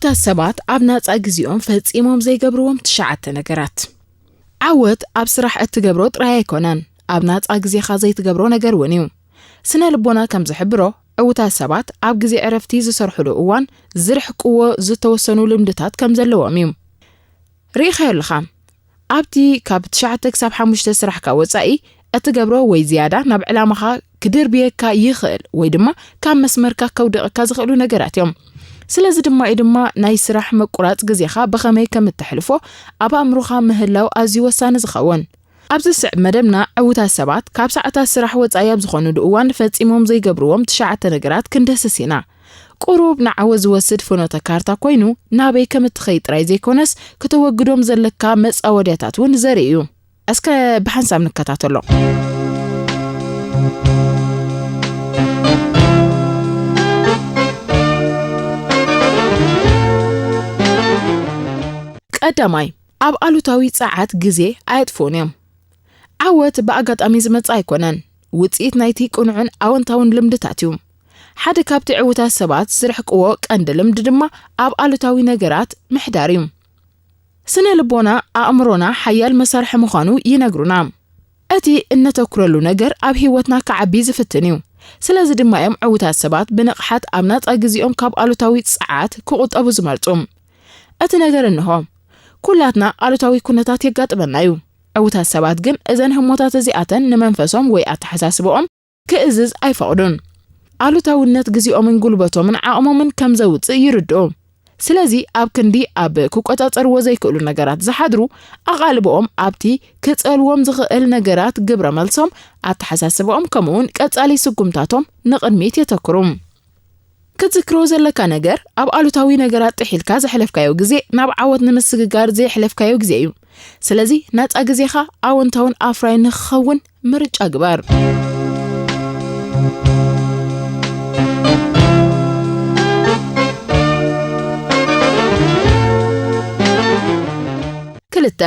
ዕውታት ሰባት ኣብ ናጻ ግዜኦም ፈጺሞም ዘይገብርዎም ትሽዓተ ነገራት። ዓወት ኣብ ስራሕ እትገብሮ ጥራይ ኣይኮነን፣ ኣብ ናጻ ግዜኻ ዘይትገብሮ ነገር እውን እዩ። ስነ ልቦና ከም ዝሕብሮ፣ ዕውታት ሰባት ኣብ ግዜ ዕረፍቲ ዝሰርሕሉ እዋን ዝርሕቅዎ ዝተወሰኑ ልምድታት ከም ዘለዎም እዩ። ርኢኻዮ ኣለኻ። ኣብቲ ካብ ትሽዓተ ክሳብ ሓሙሽተ ስራሕካ ወጻኢ እትገብሮ ወይ ዝያዳ ናብ ዕላማኻ ክድርብየካ ይኽእል ወይ ድማ ካብ መስመርካ ከውድቐካ ዝኽእሉ ነገራት እዮም። ስለዚ ድማ እዩ ድማ ናይ ስራሕ ምቁራጽ ግዜኻ ብኸመይ ከም እተሕልፎ ኣብ ኣእምሮኻ ምህላው ኣዝዩ ወሳኒ ዝኸውን። ኣብዚ ዝስዕብ መደብና ዕዉታት ሰባት ካብ ሰዓታት ስራሕ ወጻኢ ኣብ ዝኾኑሉ እዋን ፈጺሞም ዘይገብርዎም ትሽዓተ ነገራት ክንድህስስ ኢና። ቁሩብ ንዓወት ዝወስድ ፍኖተ ካርታ ኮይኑ ናበይ ከም እትኸይድ ጥራይ ዘይኮነስ ከተወግዶም ዘለካ መጻወድያታት እውን ዘርኢ እዩ። እስከ ብሓንሳብ ንከታተሎ። ቀዳማይ፣ ኣብ ኣሉታዊ ጸዓት ግዜ ኣየጥፍኡን እዮም። ዓወት ብኣጋጣሚ ዝመጽእ ኣይኮነን። ውጽኢት ናይቲ ቅኑዕን ኣወንታውን ልምድታት እዩ። ሓደ ካብቲ ዕዉታት ሰባት ዝርሕቅዎ ቀንዲ ልምዲ ድማ ኣብ ኣሉታዊ ነገራት ምሕዳር እዩ። ስነ ልቦና ኣእምሮና ሓያል መሳርሒ ምዃኑ ይነግሩና። እቲ እነተኩረሉ ነገር ኣብ ህይወትና ክዓቢ ዝፍትን እዩ። ስለዚ ድማ እዮም ዕዉታት ሰባት ብንቕሓት ኣብ ናጻ ግዜኦም ካብ ኣሉታዊ ጸዓት ክቑጠቡ ዝመርጹ። እቲ ነገር እንሆ፣ ኩላትና ኣሉታዊ ኩነታት የጋጥመና እዩ። ዕዉታት ሰባት ግን እዘን ህሞታት እዚኣተን ንመንፈሶም ወይ ኣተሓሳስባኦም ክእዝዝ ኣይፈቕዱን። ኣሉታውነት ግዜኦምን ጉልበቶምን ዓቕሞምን ከም ዘውጽእ ይርድኡ። ስለዚ ኣብ ክንዲ ኣብ ክቆጻጸርዎ ዘይክእሉ ነገራት ዝሓድሩ፣ ኣቓልቦኦም ኣብቲ ክጸልዎም ዝኽእል ነገራት ግብረ መልሶም፣ ኣተሓሳስባኦም ከምኡውን ቀጻሊ ስጉምታቶም ንቕድሚት የተኩሩ። ክትዝክሮ ዘለካ ነገር፣ ኣብ ኣሉታዊ ነገራት ጥሒልካ ዘሕለፍካዮ ግዜ ናብ ዓወት ንምስግጋር ዘየሕለፍካዮ ግዜ እዩ። ስለዚ ናጻ ግዜኻ ኣወንታውን ኣፍራይን ንክኸውን ምርጫ ግበር። ክልተ፣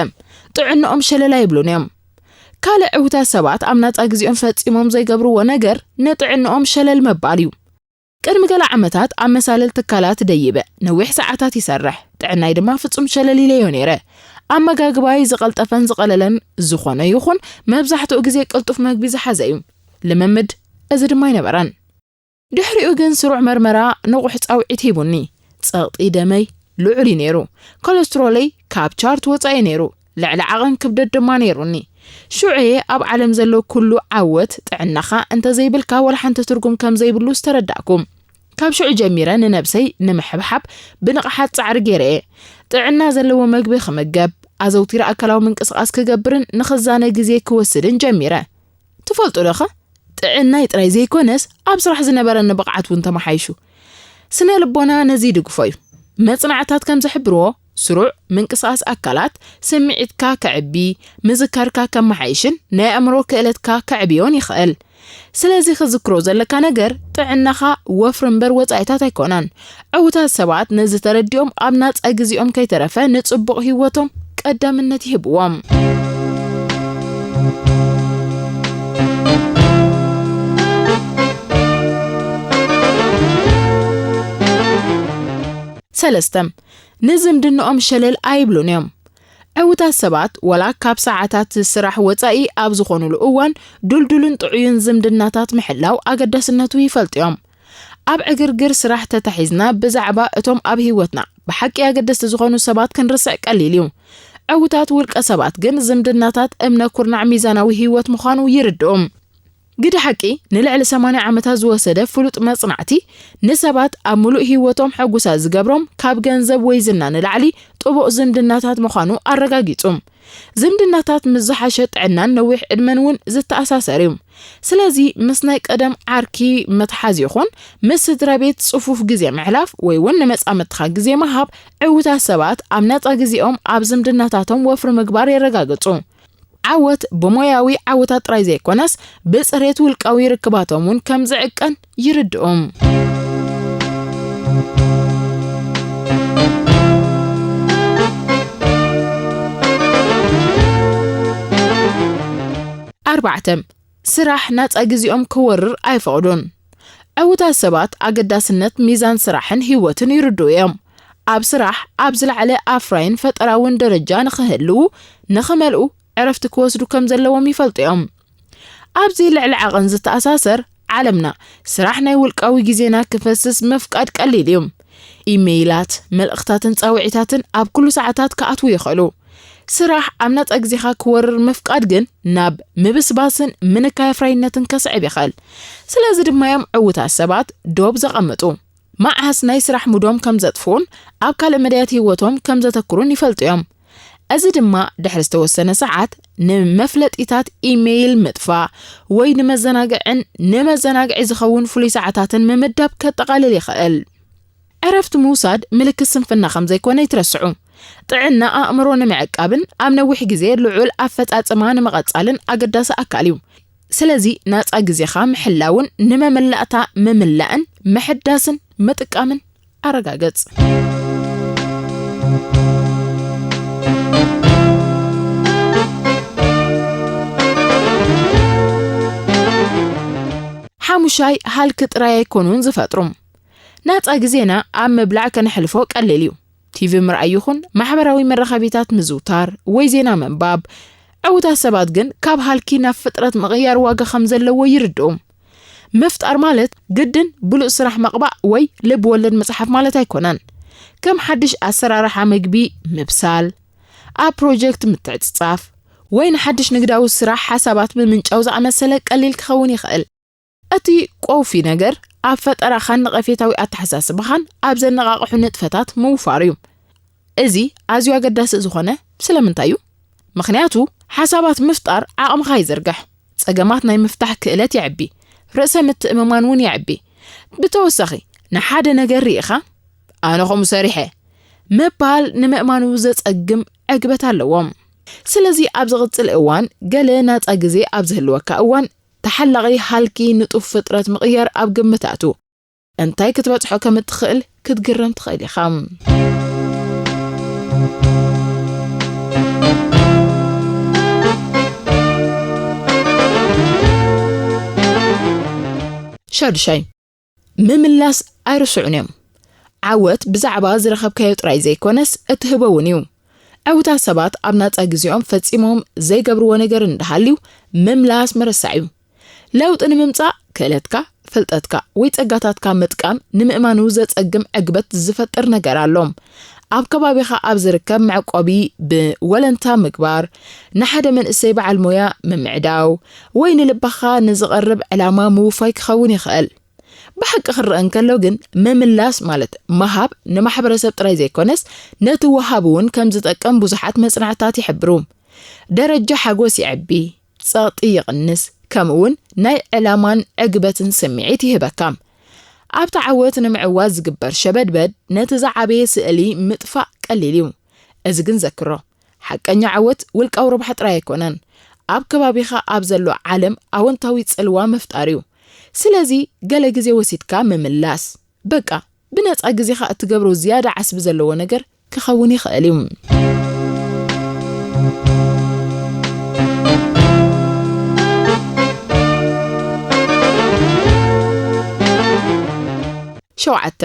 ጥዕንኦም ሸለል ኣይብሉን እዮም። ካልእ ዕዉታት ሰባት ኣብ ናጻ ግዜኦም ፈጺሞም ዘይገብርዎ ነገር ንጥዕንኦም ሸለል ምባል እዩ። ቅድሚ ገለ ዓመታት ኣብ መሳልል ትካላት ደይበ ነዊሕ ሰዓታት ይሰርሕ። ጥዕናይ ድማ ፍጹም ሸለል ኢለዮ ነይረ። ኣመጋግባይ ዝቐልጠፈን ዝቐለለን ዝኾነ ይኹን፣ መብዛሕትኡ ግዜ ቅልጡፍ መግቢ ዝሓዘ እዩ። ልምምድ እዚ ድማ ኣይነበረን። ድሕሪኡ ግን ስሩዕ መርመራ ንቑሕ ጻውዒት ሂቡኒ። ጸቕጢ ደመይ ልዑል እዩ ነይሩ። ኮለስትሮለይ ካብ ቻርት ወጻኢ ነይሩ። ልዕሊ ዓቐን ክብደት ድማ ነይሩኒ። ሽዑ እየ ኣብ ዓለም ዘሎ ኩሉ ዓወት ጥዕናኻ እንተዘይብልካ ወላ ሓንቲ ትርጉም ከም ዘይብሉ ዝተረዳእኩ። ካብ ሽዑ ጀሚረ ንነብሰይ ንምሕብሓብ ብንቕሓት ጻዕሪ ገይረ እየ። ጥዕና ዘለዎ መግቢ ክምገብ፣ ኣዘውቲረ ኣካላዊ ምንቅስቓስ ክገብርን ንኽዛነ ግዜ ክወስድን ጀሚረ። ትፈልጡ ዶ ኸ? ጥዕናይ ጥራይ ዘይኮነስ ኣብ ስራሕ ዝነበረኒ ብቕዓት እውን ተመሓይሹ። ስነ ልቦና ነዚ ይድግፎ እዩ። መጽናዕታት ከም ዝሕብርዎ፣ ስሩዕ ምንቅስቓስ ኣካላት ስምዒትካ ከዕቢ፣ ምዝካርካ ከመሓይሽን ናይ ኣእምሮ ክእለትካ ከዕብዮን ይኽእል። ስለዚ ክዝክሮ ዘለካ ነገር፣ ጥዕናኻ ወፍሪ እምበር ወጻኢታት ኣይኮነን። ዕዉታት ሰባት ነዚ ተረዲኦም ኣብ ናጻ ግዜኦም ከይተረፈ ንጽቡቕ ህይወቶም ቀዳምነት ይህብዎም። ሰለስተ፣ ንዝምድንኦም ሸለል ኣይብሉን እዮም። ዕዉታት ሰባት ዋላ ካብ ሰዓታት ስራሕ ወጻኢ ኣብ ዝኾኑሉ እዋን ድልዱልን ጥዑይን ዝምድናታት ምሕላው ኣገዳስነቱ ይፈልጡ እዮም። ኣብ ዕግርግር ስራሕ ተታሒዝና ብዛዕባ እቶም ኣብ ህይወትና ብሓቂ ኣገደስቲ ዝኾኑ ሰባት ክንርስዕ ቀሊል እዩ። ዕዉታት ውልቀ ሰባት ግን ዝምድናታት እምነ ኩርናዕ ሚዛናዊ ህይወት ምዃኑ ይርድኡ። ግደ ሓቂ፣ ንልዕሊ ሰማንያ ዓመታት ዝወሰደ ፍሉጥ መጽናዕቲ፣ ንሰባት ኣብ ምሉእ ህይወቶም ሕጉሳት ዝገብሮም ካብ ገንዘብ ወይ ዝና ንላዕሊ ጥቡቕ ዝምድናታት ምዃኑ ኣረጋጊጹ። ዝምድናታት ምስ ዝሓሸ ጥዕናን ነዊሕ ዕድመን እውን ዝተኣሳሰር እዩ። ስለዚ ምስ ናይ ቀደም ዓርኪ ምትሓዝ ይኹን ምስ ስድራ ቤት ጽፉፍ ግዜ ምሕላፍ ወይ እውን ንመጻምድትኻ ግዜ ምሃብ፣ ዕዉታት ሰባት ኣብ ናጻ ግዜኦም ኣብ ዝምድናታቶም ወፍሪ ምግባር የረጋግጹ። ዓወት ብሞያዊ ዓወታት ጥራይ ዘይኮነስ፣ ብጽሬት ውልቃዊ ርክባቶም እውን ከም ዝዕቀን ይርድኦም። ኣርባዕተ፣ ስራሕ ናጻ ግዜኦም ክወርር ኣይፈቕዱን። ዕዉታት ሰባት ኣገዳስነት ሚዛን ስራሕን ህይወትን ይርድኡ እዮም። ኣብ ስራሕ ኣብ ዝለዓለ ኣፍራይን ፈጠራውን ደረጃ ንኽህልዉ፣ ንኽመልኡ ዕረፍቲ ክወስዱ ከም ዘለዎም ይፈልጡ እዮም። ኣብዚ ልዕሊ ዓቐን ዝተኣሳሰር ዓለምና፣ ስራሕ ናይ ውልቃዊ ግዜና ክፈስስ ምፍቃድ ቀሊል እዩ። ኢሜይላት፣ መልእኽታትን ጻውዒታትን ኣብ ኩሉ ሰዓታት ክኣትዉ ይኽእሉ። ስራሕ ኣብ ናጻ ግዜኻ ክወርር ምፍቃድ ግን ናብ ምብስባስን ምንካይ ኣፍራይነትን ከስዕብ ይኽእል። ስለዚ ድማ እዮም ዕዉታት ሰባት ዶብ ዘቐምጡ። መዓስ ናይ ስራሕ ሙዶም ከም ዘጥፍኡን ኣብ ካልእ መዳያት ህይወቶም ከም ዘተኩሩን ይፈልጡ እዮም። እዚ ድማ ድሕሪ ዝተወሰነ ሰዓት ንመፍለጢታት ኢሜይል ምጥፋእ ወይ ንመዘናግዕን ንመዘናግዒ ዝኸውን ፍሉይ ሰዓታትን ምምዳብ ከጠቓልል ይኽእል። ዕረፍቲ ምውሳድ ምልክት ስንፍና ከም ዘይኮነ ይትረስዑ። ጥዕና ኣእምሮ ንምዕቃብን ኣብ ነዊሕ ግዜ ልዑል ኣፈጻጽማ ንምቐጻልን ኣገዳሲ ኣካል እዩ። ስለዚ ናጻ ግዜኻ ምሕላውን ንመመላእታ ምምላእን ምሕዳስን ምጥቃምን ኣረጋግጽ። ሓሙሻይ፣ ሃልኪ ጥራይ ኣይኮኑን ዝፈጥሩ። ናጻ ግዜና ኣብ ምብላዕ ከነሕልፎ ቀሊል እዩ። ቲቪ ምርኣይ ይኹን ማሕበራዊ መራኸቢታት ምዝውታር ወይ ዜና ምንባብ፣ ዕዉታት ሰባት ግን ካብ ሃልኪ ናብ ፍጥረት ምቕያር ዋጋ ከም ዘለዎ ይርድኡ። ምፍጣር ማለት ግድን ብሉጽ ስራሕ መቕባእ ወይ ልብ ወለድ መጽሓፍ ማለት ኣይኮነን። ከም ሓድሽ ኣሰራርሓ መግቢ ምብሳል፣ ኣብ ፕሮጀክት ምትዕጽጻፍ፣ ወይ ንሓድሽ ንግዳዊ ስራሕ ሓሳባት ምምንጫው ዝኣመሰለ ቀሊል ክኸውን ይኽእል። እቲ ቆውፊ ነገር ኣብ ፈጠራኻን ነቐፌታዊ ኣተሓሳስባኻን ኣብ ዘነቓቕሑ ንጥፈታት ምውፋር እዩ። እዚ ኣዝዩ ኣገዳሲ ዝኾነ ስለምንታይ እዩ? ምኽንያቱ ሓሳባት ምፍጣር ዓቕምኻ ይዝርግሕ፣ ጸገማት ናይ ምፍታሕ ክእለት የዕቢ፣ ርእሰ ምትእምማን እውን የዕቢ። ብተወሳኺ ንሓደ ነገር ርኢኻ "ኣነ ከምኡ ሰሪሐ" ምባል ንምእማኑ ዘጸግም ዕግበት ኣለዎ። ስለዚ ኣብ ዝቕጽል እዋን ገለ ናጻ ግዜ ኣብ ዝህልወካ እዋን ተሓላቒ ሃልኪ ንጡፍ ፍጥረት ምቕያር ኣብ ግምት ኣቱ። እንታይ ክትበጽሖ ከም እትኽእል ክትግረም ትኽእል ኢኻ። ሻዱሻይ፣ ምምላስ ኣይርስዑን እዮም። ዓወት ብዛዕባ ዝረኸብካዮ ጥራይ ዘይኮነስ እትህቦ እውን እዩ። ዕዉታት ሰባት ኣብ ናጻ ግዜኦም ፈጺሞም ዘይገብርዎ ነገር እንዳሃልዩ ምምላስ ምርሳዕ እዩ። ለውጢ ንምምጻእ ክእለትካ፣ ፍልጠትካ ወይ ጸጋታትካ ምጥቃም ንምእማኑ ዘጸግም ዕግበት ዝፈጥር ነገር ኣሎ። ኣብ ከባቢኻ ኣብ ዝርከብ መዕቆቢ ብወለንታ ምግባር፣ ንሓደ መንእሰይ በዓል ሞያ ምምዕዳው፣ ወይ ንልባኻ ንዝቐርብ ዕላማ ምውፋይ ክኸውን ይኽእል። ብሓቂ ክረአ እንከሎ ግን ምምላስ ማለት ምሃብ ንማሕበረሰብ ጥራይ ዘይኮነስ ነቲ ወሃቢ እውን ከም ዝጠቅም ብዙሓት መጽናዕታት ይሕብሩ። ደረጃ ሓጎስ ይዕቢ፣ ጸቕጢ ይቕንስ፣ ከምኡ እውን ናይ ዕላማን ዕግበትን ስምዒት ይህበካ። ኣብቲ ዓወት ንምዕዋት ዝግበር ሸበድበድ ነቲ ዝዓበየ ስእሊ ምጥፋእ ቀሊል እዩ። እዚ ግን ዘክሮ፣ ሓቀኛ ዓወት ውልቃዊ ረብሓ ጥራይ ኣይኮነን። ኣብ ከባቢኻ ኣብ ዘሎ ዓለም ኣወንታዊ ጽልዋ ምፍጣር እዩ። ስለዚ ገለ ግዜ ወሲድካ ምምላስ፣ በቃ ብነጻ ግዜኻ እትገብሮ ዝያዳ ዓስቢ ዘለዎ ነገር ክኸውን ይኽእል እዩ። ሸውዓተ፣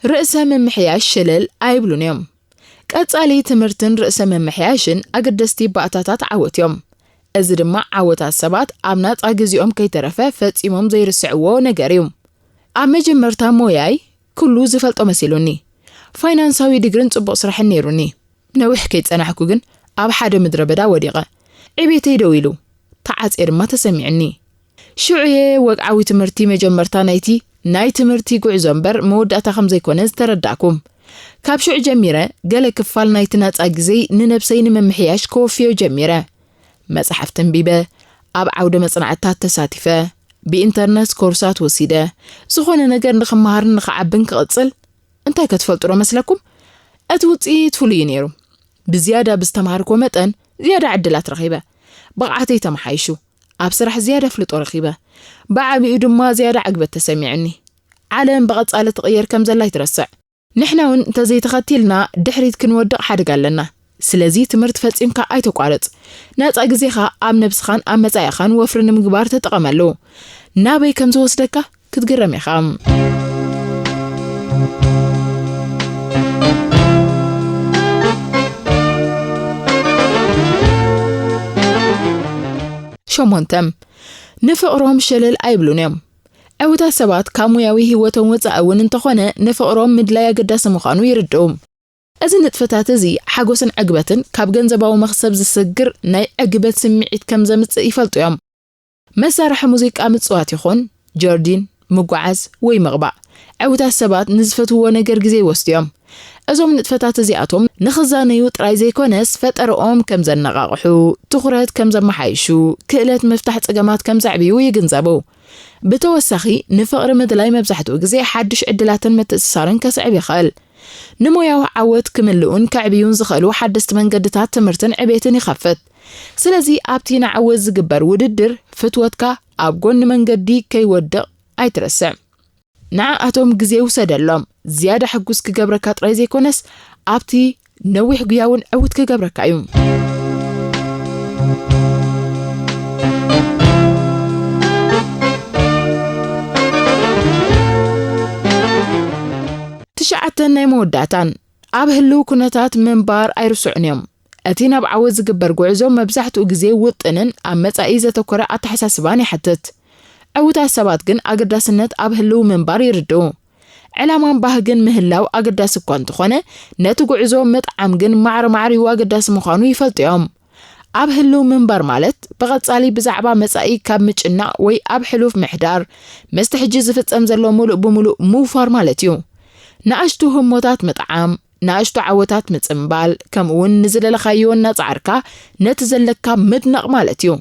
ርእሰ ምምሕያሽ ሽልል ኣይብሉን እዮም። ቀጻሊ ትምህርትን ርእሰ ምምሕያሽን ኣገደስቲ ባእታታት ዓወት እዮም። እዚ ድማ ዓወታት ሰባት ኣብ ናጻ ግዜኦም ከይተረፈ ፈጺሞም ዘይርስዕዎ ነገር እዩ። ኣብ መጀመርታ ሞያይ ኩሉ ዝፈልጦ መሲሉኒ። ፋይናንሳዊ ዲግሪን ጽቡቕ ስራሕን ነይሩኒ። ነዊሕ ከይጸናሕኩ ግን ኣብ ሓደ ምድረ በዳ ወዲቐ። ዕቤተይ ደው ኢሉ፣ ተዓጽየ ድማ ተሰሚዑኒ። ሽዑ'የ ወግዓዊ ትምህርቲ መጀመርታ ናይቲ ናይ ትምህርቲ ጉዕዞ እምበር መወዳእታ ከም ዘይኮነ ዝተረዳእኩ። ካብ ሽዑ ጀሚረ ገለ ክፋል ናይቲ ናጻ ግዜይ ንነብሰይ ንምምሕያሽ ከወፍዮ ጀሚረ። መጻሕፍቲ ኣንቢበ፣ ኣብ ዓውደ መጽናዕትታት ተሳቲፈ፣ ብኢንተርነት ኮርሳት ወሲደ፣ ዝኾነ ነገር ንኽመሃርን ንኽዓብን ክቕጽል። እንታይ ከ ትፈልጡ ዶ መስለኩም? እቲ ውጽኢት ፍሉይ እዩ ነይሩ። ብዝያዳ ብዝተምሃርኩ መጠን ዝያዳ ዕድላት ረኺበ። ብቕዓተይ ተመሓይሹ። ኣብ ስራሕ ዝያዳ ፍልጦ ረኺበ። ብዓቢኡ ድማ ዝያዳ ዕግበት ተሰሚዑኒ። ዓለም ብቐጻሊ ትቕየር ከም ዘላ ኣይትረስዕ። ንሕና እውን እንተዘይተኸቲልና ድሕሪት ክንወድቕ ሓደጋ ኣለና። ስለዚ ትምህርቲ ፈጺምካ ኣይተቋርጽ። ናጻ ግዜኻ ኣብ ነብስኻን ኣብ መጻኢኻን ወፍሪ ንምግባር ተጠቐመሉ። ናበይ ከም ዝወስደካ ክትግረም ኢኻ። ሸሞንተ፣ ንፍቕሮም ሸለል ኣይብሉን እዮም። ዕውታት ሰባት ካብ ሙያዊ ህይወቶም ወጻኢ እውን እንተኾነ ንፍቕሮም ምድላይ ኣገዳሲ ምዃኑ ይርድኡ። እዚ ንጥፈታት እዚ ሓጎስን ዕግበትን ካብ ገንዘባዊ መኽሰብ ዝስግር ናይ ዕግበት ስምዒት ከም ዘምጽእ ይፈልጡ እዮም። መሳርሒ ሙዚቃ ምጽዋት ይኹን ጀርዲን፣ ምጓዓዝ ወይ ምቕባእ፣ ዕውታት ሰባት ንዝፈትውዎ ነገር ግዜ ይወስዱ እዮም። እዞም ንጥፈታት እዚኣቶም ንኽዛነዩ ጥራይ ዘይኮነስ ፈጠረኦም ከም ዘነቓቕሑ፣ ትኹረት ከም ዘመሓይሹ፣ ክእለት ምፍታሕ ጸገማት ከም ዘዕብዩ ይግንዘቡ። ብተወሳኺ ንፍቕሪ ምድላይ መብዛሕትኡ ግዜ ሓድሽ ዕድላትን ምትእስሳርን ከስዕብ ይኽእል። ንሞያዊ ዓወት ክምልኡን ከዕብዩን ዝኽእሉ ሓደስቲ መንገድታት ትምህርትን ዕቤትን ይኸፍት። ስለዚ ኣብቲ ንዓወት ዝግበር ውድድር ፍትወትካ ኣብ ጎኒ መንገዲ ከይወድቕ ኣይትረስዕ። ንዓኣቶም ግዜ ውሰደሎም። ዝያዳ ሕጉስ ክገብረካ ጥራይ ዘይኮነስ ኣብቲ ነዊሕ ጉያ እውን ዕውት ክገብረካ እዩ። ትሽዓተን ናይ መወዳእታን፣ ኣብ ህልው ኩነታት ምንባር ኣይርስዑን እዮም። እቲ ናብ ዓወት ዝግበር ጉዕዞ መብዛሕትኡ ግዜ ውጥንን ኣብ መጻኢ ዘተኮረ ኣተሓሳስባን ይሓትት። ዕውታት ሰባት ግን ኣገዳስነት ኣብ ህልው ምንባር ይርድኡ። ዕላማን ባህግን ምህላው ኣገዳሲ እኳ እንተኾነ፣ ነቲ ጉዕዞ ምጥዓም ግን ማዕረ ማዕሪኡ ኣገዳሲ ምዃኑ ይፈልጡ እዮም። ኣብ ህልው ምንባር ማለት ብቐጻሊ ብዛዕባ መጻኢ ካብ ምጭናቕ ወይ ኣብ ሕሉፍ ምሕዳር፣ ምስቲ ሕጂ ዝፍጸም ዘሎ ምሉእ ብምሉእ ምውፋር ማለት እዩ። ንኣሽቱ ህሞታት ምጥዓም፣ ንኣሽቱ ዓወታት ምጽምባል፣ ከምኡውን ንዝደለኻዮ እናጻዕርካ ነቲ ዘለካ ምድናቕ ማለት እዩ።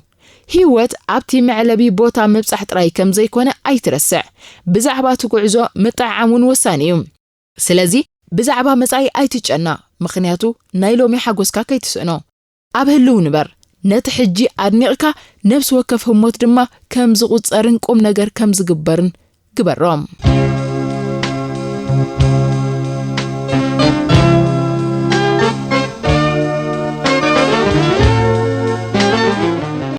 ህይወት ኣብቲ መዕለቢ ቦታ ምብጻሕ ጥራይ ከም ዘይኮነ ኣይትረስዕ። ብዛዕባ እቲ ጉዕዞ ምጥዕዓም እውን ወሳኒ እዩ። ስለዚ ብዛዕባ መጻኢ ኣይትጨነቕ፣ ምኽንያቱ ናይ ሎሚ ሓጎስካ ከይትስእኖ። ኣብ ህልው ንበር። ነቲ ሕጂ ኣድኒቕካ ነፍሲ ወከፍ ህሞት ድማ ከም ዝቑጸርን ቁም ነገር ከም ዝግበርን ግበሮም።